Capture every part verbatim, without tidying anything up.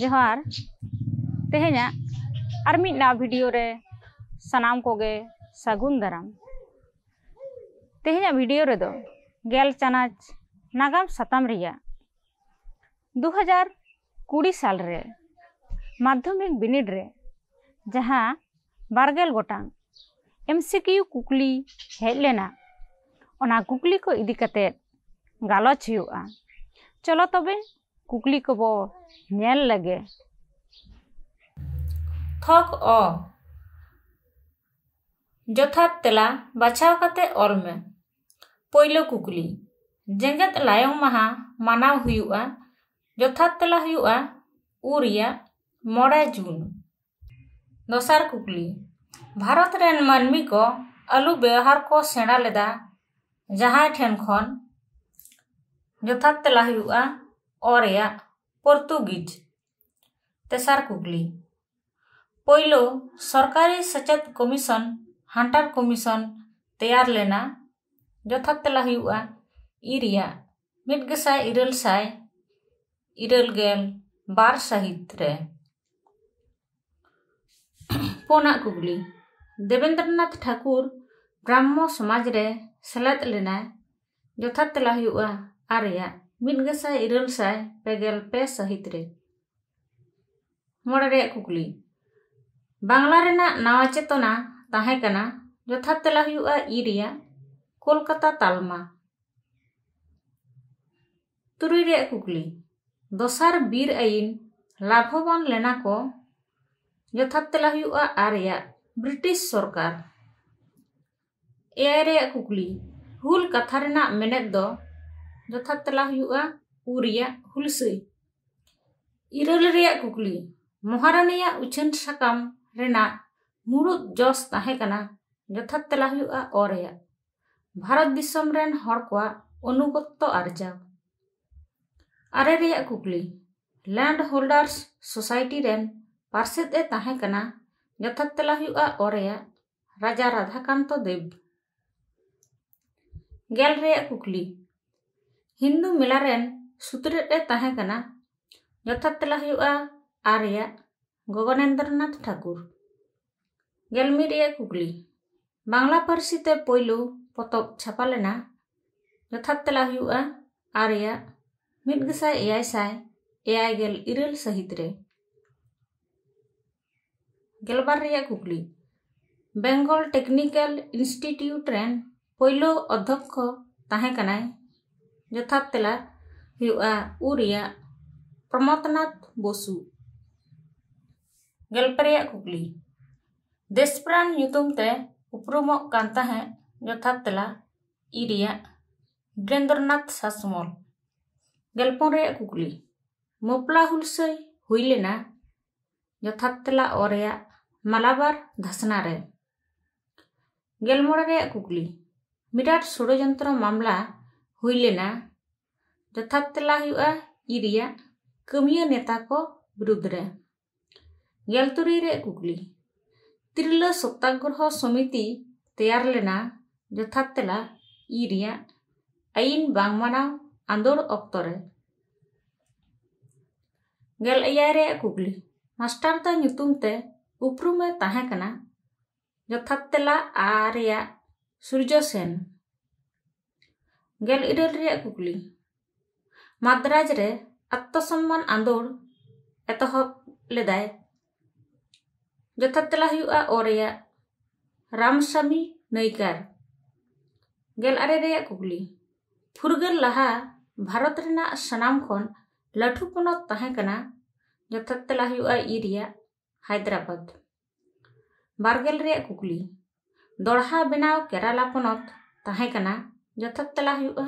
ᱡᱚᱦᱟᱨ᱾ ᱛᱮᱦᱮᱧᱟᱜ ᱟᱨ ᱢᱤᱫ ᱱᱟᱣᱟ ᱵᱷᱤᱰᱤᱭᱳ ᱨᱮ ᱥᱟᱱᱟᱢ ᱠᱚᱜᱮ ᱥᱟᱹᱜᱩᱱ ᱫᱟᱨᱟᱢ᱾ ᱛᱮᱦᱮᱧᱟᱜ ᱵᱷᱤᱰᱤᱭᱳ ᱨᱮᱫᱚ ᱜᱮᱞ ᱪᱟᱱᱟᱪ ᱱᱟᱜᱟᱢ ᱥᱟᱛᱟᱢ ᱨᱮᱭᱟᱜ ᱫᱩ ᱦᱟᱡᱟᱨ ᱠᱩᱲᱤ ᱥᱟᱞ ᱨᱮ ᱢᱟᱫᱽᱫᱷᱚᱢᱤᱠ ᱵᱤᱱᱤᱰ ᱨᱮ ᱡᱟᱦᱟᱸ ᱵᱟᱨ ᱜᱮᱞ ᱜᱚᱴᱟᱝ ᱮᱢ ᱥᱤ ᱠᱤᱭᱩ ᱠᱩᱠᱞᱤ ᱦᱮᱡ ᱞᱮᱱᱟ, ᱚᱱᱟ ᱠᱩᱠᱞᱤ ᱠᱚ ᱤᱫᱤ ᱠᱟᱛᱮ ᱜᱟᱞᱚᱪ ᱦᱩᱭᱩᱜᱼᱟ᱾ ᱪᱚᱞᱚ ᱛᱚᱵᱮ ᱠᱩᱠᱞᱤ ᱠᱚᱵᱚ ᱧᱮᱞ ᱞᱮᱜᱮ᱾ ᱛᱷᱚᱠ ᱚ, ᱡᱚᱛᱷᱟᱛ ᱛᱮᱞᱟ ᱵᱟᱪᱷᱟᱣ ᱠᱟᱛᱮ ᱚᱞ ᱢᱮ᱾ ᱯᱳᱭᱞᱳ ᱠᱩᱠᱞᱤ, ᱡᱮᱜᱮᱛ ᱞᱟᱭᱚᱝ ᱢᱟᱦᱟ ᱢᱟᱱᱟᱣ ᱦᱩᱭᱩᱜᱼᱟ? ᱡᱚᱛᱷᱟᱛ ᱛᱮᱞᱟ ᱦᱩᱭᱩᱜᱼᱟ ᱩ ᱨᱮᱭᱟᱜ ᱢᱚᱬᱮ ᱡᱩᱱ᱾ ᱫᱚᱥᱟᱨ ᱠᱩᱠᱞᱤ, ᱵᱷᱟᱨᱚᱛ ᱨᱮᱱ ᱢᱟᱹᱱᱢᱤ ᱠᱚ ᱟᱹᱞᱩ ᱵᱮᱣᱦᱟᱨ ᱠᱚ ᱥᱮᱬᱟ ᱞᱮᱫᱟ ᱡᱟᱦᱟᱸᱭ ᱴᱷᱮᱱ ᱠᱷᱚᱱ? ᱡᱚᱛᱷᱟᱛ ᱛᱮᱞᱟ ᱦᱩᱭᱩᱜᱼᱟ ᱚ ᱨᱮᱭᱟᱜ ᱯᱚᱨᱛᱩᱜᱤᱡᱽ᱾ ᱛᱮᱥᱟᱨ ᱠᱩᱠᱞᱤ, ᱯᱳᱭᱞᱳ ᱥᱚᱨᱠᱟᱨᱤ ᱥᱮᱪᱮᱫ ᱠᱚᱢᱤᱥᱚᱱ ᱦᱟᱱᱴᱟᱨ ᱠᱚᱢᱤᱥᱚᱱ ᱛᱮᱭᱟᱨ ᱞᱮᱱᱟ? ᱡᱚᱛᱷᱟᱛ ᱛᱮᱞᱟ ᱦᱩᱭᱩᱜᱼᱟ ᱤ ᱨᱮᱭᱟᱜ ᱢᱤᱫ ᱜᱮᱥᱟᱭ ᱤᱨᱟᱹᱞ ᱥᱟᱭ ᱤᱨᱟᱹᱞ ᱜᱮᱞ ᱵᱟᱨ ᱥᱟᱹᱦᱤᱛ ᱨᱮ᱾ ᱯᱩᱱᱟᱜ ᱠᱩᱠᱞᱤ, ᱫᱮᱵᱮᱱᱫᱨᱚᱱᱟᱛᱷ ᱴᱷᱟᱠᱩᱨ ᱵᱨᱟᱦᱢᱚ ᱥᱚᱢᱟᱡᱽ ᱨᱮ ᱥᱮᱞᱮᱫ ᱞᱮᱱᱟᱭ? ᱡᱚᱛᱷᱟᱛ ᱛᱮᱞᱟ ᱦᱩᱭᱩᱜᱼᱟ ᱟᱨ ᱨᱮᱭᱟᱜ ᱢᱤᱫ ᱜᱮᱥᱟᱭ ᱤᱨᱟᱹᱞ ᱥᱟᱭ ᱯᱮ ᱜᱮᱞ ᱯᱮ ᱥᱟᱹᱦᱤᱛ ᱨᱮ᱾ ᱢᱚᱬᱮ ᱨᱮᱭᱟᱜ ᱠᱩᱠᱞᱤ, ᱵᱟᱝᱞᱟ ᱨᱮᱱᱟᱜ ᱱᱟᱣᱟ ᱪᱮᱛᱚᱱᱟ ᱛᱟᱦᱮᱸ ᱠᱟᱱᱟ? ᱡᱚᱛᱷᱟᱛ ᱛᱮᱞᱟ ᱦᱩᱭᱩᱜᱼᱟ ᱤ ᱨᱮᱭᱟᱜ ᱠᱳᱞᱠᱟᱛᱟ ᱛᱟᱞᱢᱟ᱾ ᱛᱩᱨᱩᱭ ᱨᱮᱭᱟᱜ ᱠᱩᱠᱞᱤ, ᱫᱚᱥᱟᱨ ᱵᱤᱨ ᱟᱹᱭᱤᱱ ᱞᱟᱵᱷᱚᱵᱟᱱ ᱞᱮᱱᱟ ᱠᱚ? ᱡᱚᱛᱷᱟᱛ ᱛᱮᱞᱟ ᱦᱩᱭᱩᱜᱼᱟ ᱟᱨ ᱨᱮᱭᱟᱜ ᱵᱨᱤᱴᱤᱥ ᱥᱚᱨᱠᱟᱨ᱾ ᱮᱭᱟᱭ ᱨᱮᱭᱟᱜ ᱠᱩᱠᱞᱤ, ᱦᱩᱞ ᱠᱟᱛᱷᱟ ᱨᱮᱱᱟᱜ ᱢᱮᱱᱮᱛ ᱫᱚ? ᱡᱚᱛᱷᱟᱛ ᱛᱮᱞᱟ ᱦᱩᱭᱩᱜᱼᱟ ᱩ ᱨᱮᱭᱟᱜ ᱦᱩᱞᱥᱟᱹᱭ᱾ ᱤᱨᱟᱹᱞ ᱨᱮᱭᱟᱜ ᱠᱩᱠᱞᱤ, ᱢᱚᱦᱟᱨᱟᱱᱤᱭᱟᱜ ᱩᱪᱷᱟᱹᱱ ᱥᱟᱠᱟᱢ ᱨᱮᱱᱟᱜ ᱢᱩᱲᱩᱫ ᱡᱚᱥ ᱛᱟᱦᱮᱸ ᱠᱟᱱᱟ? ᱡᱚᱛᱷᱟᱛ ᱛᱮᱞᱟ ᱦᱩᱭᱩᱜᱼᱟ ᱚ ᱨᱮᱭᱟᱜ ᱵᱷᱟᱨᱚᱛ ᱫᱤᱥᱚᱢ ᱨᱮᱱ ᱦᱚᱲ ᱠᱚᱣᱟᱜ ᱟᱹᱱᱩᱜᱚᱛᱛᱚ ᱟᱨᱡᱟᱣ᱾ ᱟᱨᱮ ᱨᱮᱭᱟᱜ ᱠᱩᱠᱞᱤ, ᱞᱮᱱᱰ ᱦᱳᱞᱰᱟᱨᱥ ᱥᱳᱥᱟᱭᱴᱤ ᱨᱮᱱ ᱯᱟᱨᱥᱮᱛ ᱮ ᱛᱟᱦᱮᱸ ᱠᱟᱱᱟ? ᱡᱚᱛᱷᱟᱛ ᱛᱮᱞᱟ ᱦᱩᱭᱩᱜᱼᱟ ᱚ ᱨᱮᱭᱟᱜ ᱨᱟᱡᱟ ᱨᱟᱫᱷᱟᱠᱟᱱᱛᱚ ᱫᱮᱵᱽ᱾ ᱜᱮᱞ ᱨᱮᱭᱟᱜ ᱠᱩᱠᱞᱤ, ᱦᱤᱱᱫᱩ ᱢᱮᱞᱟ ᱨᱮᱱ ᱥᱩᱛᱨᱮᱫ ᱮ ᱛᱟᱦᱮᱸ ᱠᱟᱱᱟ? ᱡᱚᱛᱷᱟᱛ ᱛᱮᱞᱟ ᱦᱩᱭᱩᱜᱼᱟ ᱟᱨ ᱨᱮᱭᱟᱜ ᱜᱚᱜᱚᱱᱮᱱᱫᱨᱚᱱᱟᱛᱷ ᱴᱷᱟᱠᱩᱨ᱾ ᱜᱮᱞ ᱢᱤᱫ ᱨᱮᱭᱟᱜ ᱠᱩᱠᱞᱤ, ᱵᱟᱝᱞᱟ ᱯᱟᱹᱨᱥᱤ ᱛᱮ ᱯᱳᱭᱞᱳ ᱯᱚᱛᱚᱵ ᱪᱷᱟᱯᱟ ᱞᱮᱱᱟ? ᱡᱚᱛᱷᱟᱛ ᱛᱮᱞᱟ ᱦᱩᱭᱩᱜᱼᱟ ᱟᱨ ᱨᱮᱭᱟᱜ ᱢᱤᱫ ᱜᱮᱥᱟᱭ ᱮᱭᱟᱭ ᱥᱟᱭ ᱮᱭᱟᱭ ᱜᱮᱞ ᱤᱨᱟᱹᱞ ᱥᱟᱹᱦᱤᱛ ᱨᱮ᱾ ᱜᱮᱞᱵᱟᱨ ᱨᱮᱭᱟᱜ ᱠᱩᱠᱞᱤ, ᱵᱮᱝᱜᱚᱞ ᱴᱮᱠᱱᱤᱠᱮᱞ ᱤᱱᱥᱴᱤᱴᱤᱭᱩᱴ ᱨᱮᱱ ᱯᱳᱭᱞᱳ ᱚᱫᱽᱫᱷᱚᱠᱠᱷᱚ ᱛᱟᱦᱮᱸ ᱠᱟᱱᱟᱭ? ᱡᱚᱛᱷᱟᱛ ᱛᱮᱞᱟ ᱦᱩᱭᱩᱜᱼᱟ ᱩ ᱨᱮᱭᱟᱜ ᱯᱨᱚᱢᱚᱛᱱᱟᱛᱷ ᱵᱚᱥᱩ᱾ ᱜᱮᱞᱯᱮ ᱨᱮᱭᱟᱜ ᱠᱩᱠᱞᱤ, ᱫᱮᱥᱯᱨᱟᱱ ᱧᱩᱛᱩᱢ ᱛᱮ ᱩᱯᱨᱩᱢᱚᱜ ᱠᱟᱱ ᱛᱟᱦᱮᱸᱫ? ᱡᱚᱛᱷᱟᱛ ᱛᱮᱞᱟ ᱤ ᱨᱮᱭᱟᱜ ᱵᱤᱨᱮᱱᱫᱨᱚᱱᱟᱛᱷ ᱥᱟᱥᱢᱚᱞ᱾ ᱜᱮᱞᱯᱩᱱ ᱨᱮᱭᱟᱜ ᱠᱩᱠᱞᱤ, ᱢᱚᱯᱞᱟ ᱦᱩᱞᱥᱟᱹᱭ ᱦᱩᱭ ᱞᱮᱱᱟ? ᱡᱚᱛᱷᱟᱛ ᱛᱮᱞᱟ ᱚ ᱨᱮᱭᱟᱜ ᱢᱟᱞᱟᱵᱟᱨ ᱫᱷᱟᱥᱱᱟ ᱨᱮ᱾ ᱜᱮᱞ ᱢᱚᱬᱮ ᱨᱮᱭᱟᱜ ᱠᱩᱠᱞᱤ, ᱢᱤᱨᱟᱴ ᱥᱚᱲᱚᱡᱚᱱᱛᱨᱚ ᱢᱟᱢᱞᱟ ᱦᱩᱭ ᱞᱮᱱᱟ? ᱡᱚᱛᱷᱟᱛ ᱛᱮᱞᱟ ᱦᱩᱭᱩᱜᱼᱟ ᱤ ᱨᱮᱭᱟᱜ ᱠᱟᱹᱢᱤᱭᱟᱹ ᱱᱮᱛᱟ ᱠᱚ ᱵᱤᱨᱩᱫᱽ ᱨᱮ᱾ ᱜᱮᱞ ᱛᱩᱨᱩᱭ ᱨᱮᱭᱟᱜ ᱠᱩᱠᱞᱤ, ᱛᱤᱨᱞᱟᱹ ᱥᱚᱛᱛᱟᱜᱨᱚᱦᱚ ᱥᱚᱢᱤᱛᱤ ᱛᱮᱭᱟᱨ ᱞᱮᱱᱟ? ᱡᱚᱛᱷᱟᱛ ᱛᱮᱞᱟ ᱤ ᱨᱮᱭᱟᱜ ᱟᱹᱭᱤᱱ ᱵᱟᱝ ᱢᱟᱱᱟᱣ ᱟᱸᱫᱳᱲ ᱚᱠᱛᱚ ᱨᱮ᱾ ᱜᱮᱞ ᱮᱭᱟᱭ ᱨᱮᱭᱟᱜ ᱠᱩᱠᱞᱤ, ᱢᱟᱥᱴᱟᱨ ᱫᱟ ᱧᱩᱛᱩᱢ ᱛᱮ ᱩᱯᱨᱩᱢᱮ ᱛᱟᱦᱮᱸ ᱠᱟᱱᱟ? ᱡᱚᱛᱷᱟᱛ ᱛᱮᱞᱟ ᱟ ᱨᱮᱭᱟᱜ ᱥᱩᱨᱡᱚ ᱥᱮᱱ᱾ ᱜᱮᱞ ᱤᱨᱟᱹᱞ ᱨᱮᱭᱟᱜ ᱠᱩᱠᱞᱤ, ᱢᱟᱫᱽᱨᱟᱡᱽ ᱨᱮ ᱟᱛᱢᱚᱥᱚᱢᱢᱟᱱ ᱟᱸᱫᱳᱲ ᱮᱛᱚᱦᱚᱵ ᱞᱮᱫᱟᱭ? ᱡᱚᱛᱷᱟᱛ ᱛᱮᱞᱟ ᱦᱩᱭᱩᱜᱼᱟ ᱚ ᱨᱮᱭᱟᱜ ᱨᱟᱢᱥᱟᱢᱤ ᱱᱟᱹᱭᱠᱟᱨ᱾ ᱜᱮᱞ ᱟᱨᱮ ᱨᱮᱭᱟᱜ ᱠᱩᱠᱞᱤ, ᱯᱷᱩᱨᱜᱟᱹᱞ ᱞᱟᱦᱟ ᱵᱷᱟᱨᱚᱛ ᱨᱮᱱᱟᱜ ᱥᱟᱱᱟᱢ ᱠᱷᱚᱱ ᱞᱟᱹᱴᱩ ᱯᱚᱱᱚᱛ ᱛᱟᱦᱮᱸ ᱠᱟᱱᱟ? ᱡᱚᱛᱷᱟᱛ ᱛᱮᱞᱟ ᱦᱩᱭᱩᱜᱼᱟ ᱤ ᱨᱮᱭᱟᱜ ᱦᱟᱭᱫᱨᱟᱵᱟᱫᱽ᱾ ᱵᱟᱨᱜᱮᱞ ᱨᱮᱭᱟᱜ ᱠᱩᱠᱞᱤ, ᱫᱚᱲᱦᱟ ᱵᱮᱱᱟᱣ ᱠᱮᱨᱟᱞᱟ ᱯᱚᱱᱚᱛ ᱛᱟᱦᱮᱸ ᱠᱟᱱᱟ? ᱡᱚᱛᱷᱟᱛ ᱛᱮᱞᱟ ᱦᱩᱭᱩᱜᱼᱟ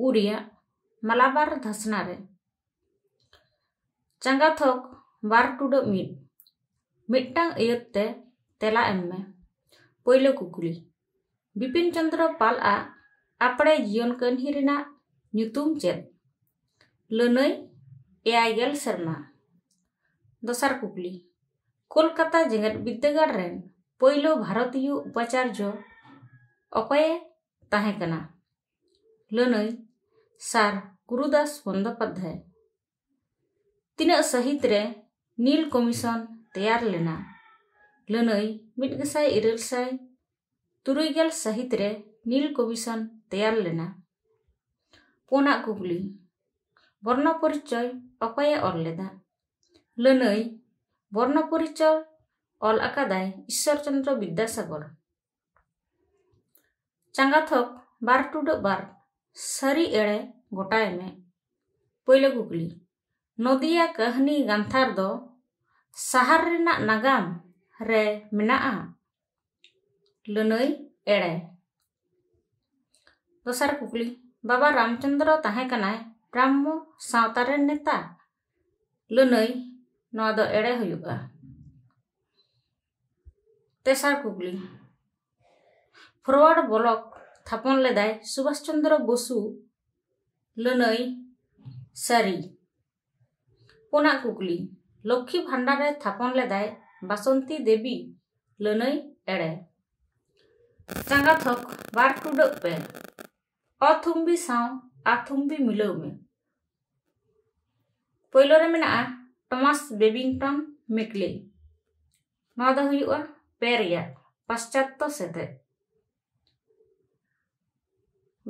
ᱩ ᱨᱮᱭᱟᱜ ᱢᱟᱞᱟᱵᱟᱨ ᱫᱷᱟᱥᱱᱟ ᱨᱮ᱾ ᱪᱟᱸᱜᱟ ᱛᱷᱚᱠ ᱵᱟᱨ ᱴᱩᱰᱟᱹᱜ ᱢᱤᱫ, ᱢᱤᱫᱴᱟᱝ ᱟᱹᱭᱟᱹᱛ ᱛᱮ ᱛᱮᱞᱟ ᱮᱢ ᱢᱮ᱾ ᱯᱳᱭᱞᱳ ᱠᱩᱠᱞᱤ, ᱵᱤᱯᱤᱱ ᱪᱚᱸᱫᱽᱨᱚ ᱯᱟᱞ ᱟᱜ ᱟᱯᱲᱮ ᱡᱤᱭᱚᱱ ᱠᱟᱹᱦᱱᱤ ᱨᱮᱱᱟᱜ ᱧᱩᱛᱩᱢ ᱪᱮᱫ? ᱞᱟᱹᱱᱟᱹᱭ ᱮᱭᱟᱭ ᱜᱮᱞ ᱥᱮᱨᱢᱟ᱾ ᱫᱚᱥᱟᱨ ᱠᱩᱠᱞᱤ, ᱠᱳᱞᱠᱟᱛᱟ ᱡᱮᱜᱮᱛ ᱵᱤᱨᱫᱟᱹᱜᱟᱲ ᱨᱮᱱ ᱯᱳᱭᱞᱳ ᱵᱷᱟᱨᱚᱛᱤᱭᱚ ᱩᱯᱟᱪᱟᱨᱡᱚ ᱚᱠᱚᱭᱮ ᱛᱟᱦᱮᱸ ᱠᱟᱱᱟ? ᱞᱟᱹᱱᱟᱹᱭ ᱥᱟᱨ ᱜᱩᱨᱩᱫᱟᱥ ᱵᱚᱱᱫᱳᱯᱟᱫᱽᱫᱷᱟᱭ᱾ ᱛᱤᱱᱟᱹᱜ ᱥᱟᱹᱦᱤᱛ ᱨᱮ ᱱᱤᱞ ᱠᱚᱢᱤᱥᱚᱱ ᱛᱮᱭᱟᱨ ᱞᱮᱱᱟ? ᱞᱟᱹᱱᱟᱹᱭ ᱢᱤᱫ ᱜᱮᱥᱟᱭ ᱤᱨᱟᱹᱞ ᱥᱟᱭ ᱛᱩᱨᱩᱭ ᱜᱮᱞ ᱥᱟᱹᱦᱤᱛ ᱨᱮ ᱱᱤᱞ ᱠᱚᱢᱤᱥᱚᱱ ᱛᱮᱭᱟᱨ ᱞᱮᱱᱟ᱾ ᱯᱩᱱᱟᱜ ᱠᱩᱠᱞᱤ, ᱵᱚᱨᱱᱚ ᱯᱚᱨᱤᱪᱚᱭ ᱚᱠᱚᱭᱮ ᱚᱞ ᱞᱮᱫᱟ? ᱞᱟᱹᱱᱟᱹᱭ ᱵᱚᱨᱱᱚ ᱯᱚᱨᱤᱪᱚᱭ ᱚᱞ ᱟᱠᱟᱫᱟᱭ ᱤᱥᱥᱚᱨ ᱪᱚᱱᱫᱨᱚ ᱵᱤᱫᱽᱫᱟᱥᱟᱜᱚᱨ᱾ ᱪᱟᱸᱜᱟ ᱛᱷᱚᱠ ᱵᱟᱨ ᱴᱩᱰᱟᱹᱜ ᱵᱟᱨ, ᱥᱟᱹᱨᱤ ᱮᱲᱮ ᱜᱚᱴᱟᱭ ᱢᱮ᱾ ᱯᱳᱭᱞᱳ ᱠᱩᱠᱞᱤ, ᱱᱚᱫᱤᱭᱟ ᱠᱟᱹᱦᱱᱤ ᱜᱟᱱᱛᱷᱟᱨ ᱫᱚ ᱥᱟᱦᱟᱨ ᱨᱮᱱᱟᱜ ᱱᱟᱜᱟᱢ ᱨᱮ ᱢᱮᱱᱟᱜᱼᱟ? ᱞᱟᱹᱱᱟᱹᱭ ᱮᱲᱮ᱾ ᱫᱚᱥᱟᱨ ᱠᱩᱠᱞᱤ, ᱵᱟᱵᱟ ᱨᱟᱢᱪᱚᱸᱫᱽᱨᱚ ᱛᱟᱦᱮᱸ ᱠᱟᱱᱟᱭ ᱵᱨᱟᱦᱢᱚ ᱥᱟᱶᱛᱟ ᱨᱮᱱ ᱱᱮᱛᱟ? ᱞᱟᱹᱱᱟᱹᱭ, ᱱᱚᱣᱟ ᱫᱚ ᱮᱲᱮ ᱦᱩᱭᱩᱜᱼᱟ᱾ ᱛᱮᱥᱟᱨ ᱠᱩᱠᱞᱤ, ᱯᱷᱚᱨᱣᱟᱨᱰ ᱵᱞᱚᱠ ᱛᱷᱟᱯᱚᱱ ᱞᱮᱫᱟᱭ ᱥᱩᱵᱷᱟᱥ ᱪᱚᱸᱫᱽᱨᱚ ᱵᱚᱥᱩ? ᱞᱟᱹᱱᱟᱹᱭ ᱥᱟᱹᱨᱤ᱾ ᱯᱩᱱᱟᱜ ᱠᱩᱠᱞᱤ, ᱞᱚᱠᱠᱷᱤ ᱵᱷᱟᱱᱰᱟᱨ ᱮ ᱛᱷᱟᱯᱚᱱ ᱞᱮᱫᱟᱭ ᱵᱟᱥᱚᱱᱛᱤ ᱫᱮᱵᱤ? ᱞᱟᱹᱱᱟᱹᱭ ᱮᱲᱮ᱾ ᱪᱟᱸᱜᱟ ᱛᱷᱚᱠ ᱵᱟᱨ ᱴᱩᱰᱟᱹᱜ ᱯᱮ, ᱚᱛᱷᱩᱢᱵᱤ ᱥᱟᱶ ᱟᱛᱷᱩᱢᱵᱤ ᱢᱤᱞᱟᱹᱣ ᱢᱮ᱾ ᱯᱳᱭᱞᱳ ᱨᱮ ᱢᱮᱱᱟᱜᱼᱟ ᱴᱚᱢᱟᱥ ᱵᱮᱵᱤᱝᱴᱚᱱ ᱢᱮᱠᱞᱮ᱾ ᱱᱚᱣᱟ ᱫᱚ ᱦᱩᱭᱩᱜᱼᱟ ᱯᱮ ᱨᱮᱭᱟᱜ ᱯᱟᱥᱪᱟᱛᱛᱚ ᱥᱮᱛᱮᱫ᱾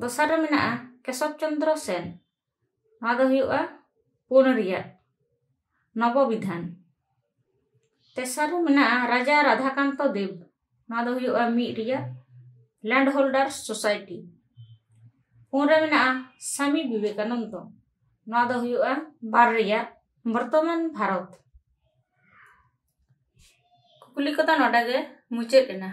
ᱫᱚᱥᱟᱨ ᱨᱮ ᱢᱮᱱᱟᱜᱼᱟ ᱠᱮᱥᱚᱵ ᱪᱚᱱᱫᱨᱚ ᱥᱮᱱ᱾ ᱱᱚᱣᱟ ᱫᱚ ᱦᱩᱭᱩᱜᱼᱟ ᱯᱩᱱ ᱨᱮᱭᱟᱜ ᱱᱚᱵᱚᱵᱤᱫᱷᱟᱱ᱾ ᱛᱮᱥᱟᱨ ᱨᱮ ᱢᱮᱱᱟᱜᱼᱟ ᱨᱟᱡᱟ ᱨᱟᱫᱷᱟᱠᱟᱱᱛᱚ ᱫᱮᱵ᱾ ᱱᱚᱣᱟ ᱫᱚ ᱦᱩᱭᱩᱜᱼᱟ ᱢᱤᱫ ᱨᱮᱭᱟᱜ ᱞᱮᱱᱰ ᱦᱳᱞᱰᱟᱨᱥ ᱥᱳᱥᱟᱭᱴᱤ᱾ ᱯᱩᱱ ᱨᱮ ᱢᱮᱱᱟᱜᱼᱟ ᱥᱟᱢᱤ ᱵᱤᱵᱮᱠᱟᱱᱚᱱᱫᱚ᱾ ᱱᱚᱣᱟ ᱫᱚ ᱦᱩᱭᱩᱜᱼᱟ ᱵᱟᱨ ᱨᱮᱭᱟᱜ ᱵᱚᱨᱛᱚᱢᱟᱱ ᱵᱷᱟᱨᱚᱛ᱾ ᱠᱩᱠᱞᱤ ᱠᱚᱫᱚ ᱱᱚᱰᱮ ᱜᱮ ᱢᱩᱪᱟᱹᱫ ᱮᱱᱟ᱾